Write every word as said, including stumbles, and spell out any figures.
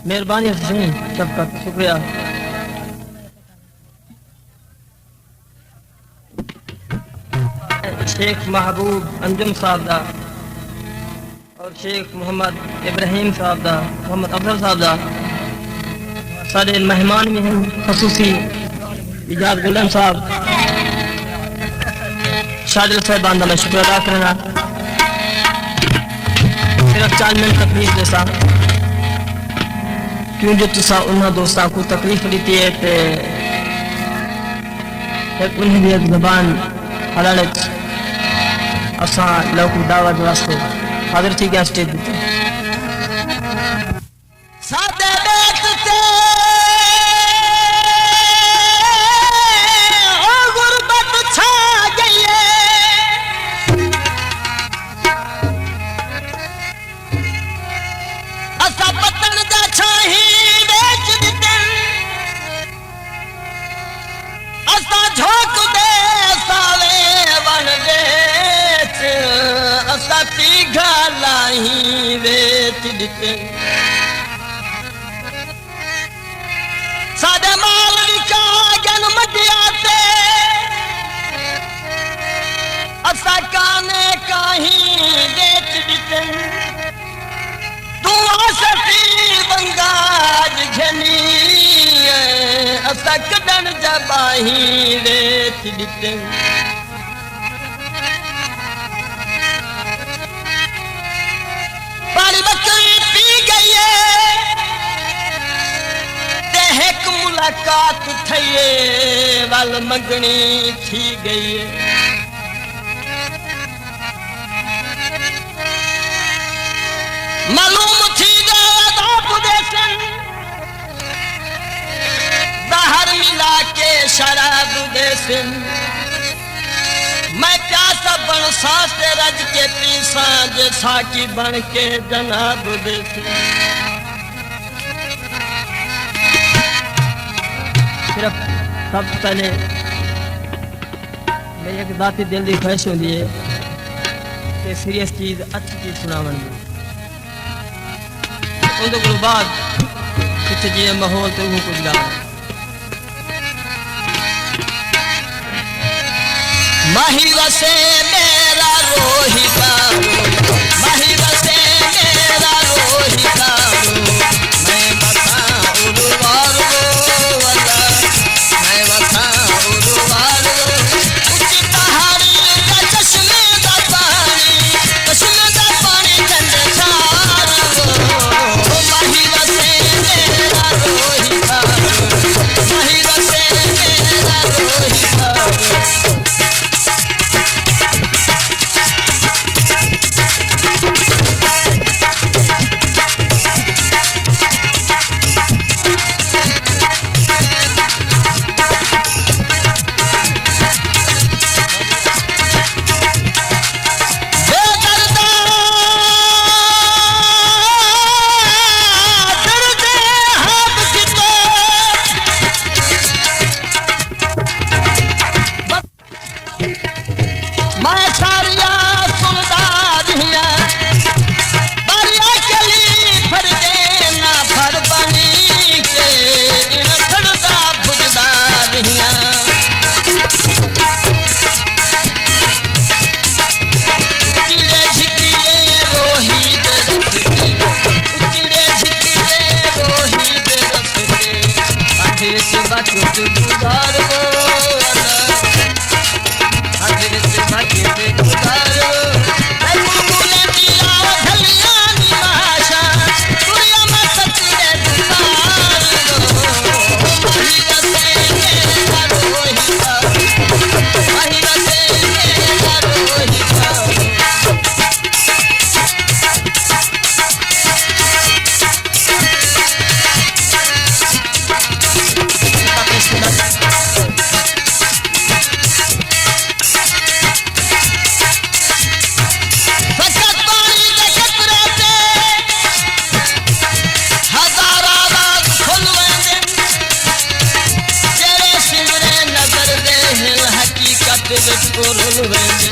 مہربانی حسین شفقت، شکریہ۔ شیخ محبوب انجم صاحب دا اور شیخ محمد ابراہیم صاحب دا، محمد افضل صاحب دا، سارے مہمان بھی ہیں، خصوصی اعجاز غلام صاحب، شاہ دل صاحبان دا میں شکر ادا کرنا۔ صرف چند منٹ تکلیف ݙیساں، کیوں جو تساں انہاں دوستاں کو تکلیف ݙتی ہے تے ہک انہاں دی ہک زبان ہلݨ اچ اساں لوکوں دعوت واسطے حاضر تھی ڳیا سٹیج تے۔ ساݙے ٻیت تے او غربت چھا ڳئی ہے۔ اساں پتݨ دا چھاہیں ویچ ݙتن۔ اساں جھوک دے ساوے وݨ ویچ، اساں پیگھا لاہیں ویچ ݙتن۔ ساݙے مال وکا ڳن منڈیاں تے، اساں کانے کاہیں ویچ ݙتن۔ توں آستی ونگاج گھنی اے، اساں کݙݨ جا ٻاہیں ویچ ݙتن۔ پاݨی ٻکری پی ڳئی اے، تے ہک ملاقات تھئی اے، ول منگݨی تھی ڳئی اے۔ معلوم تھی ڳئے عذاب ݙیسن، زہر ملا کے شراب ݙیسن۔ میں پیاسا بݨساں تے رڄ کے پیساں، جے ساقی بݨ کے جناب ݙیسن۔ صرف سب سے پہلے میری ایک ذاتی دل دی خواہش ہوندی ہے کہ سیریس چیز، اچھی چیز سݨاوݨ دی۔ اوندے کولوں بعد کتھے جیویں ماحول تے اونہوں کجھ ڳالھ۔ ماہی وسے میرا روہی دا، ماہی وسے میرا روہی دا، میں وساں اروار والا۔ میں وساں اروار، اچی پہاڑی دا چشمے دا پاݨی، چشمے دا پاݨی ٹھنڈے ٹھار۔ او ماہی وسے میرا روہی دا، ماہی وسے میرا روہی دا۔ میں ساریاں سݨدا رہیاں، پر اکلی پھر دے نہ پھر بݨی کے، ان پھردا پھردا رہیاں۔ چڑے جھکیے روہی دے رستے، چڑے جھکیے روہی دے رستے، آخر سے بچ گزارو۔ فقط پاݨی دے قطرے تے ہزاراں راز کھل ویندن، جیڑھے سنگرے نظر دے ہن حقیقت وچ او رل ویندن۔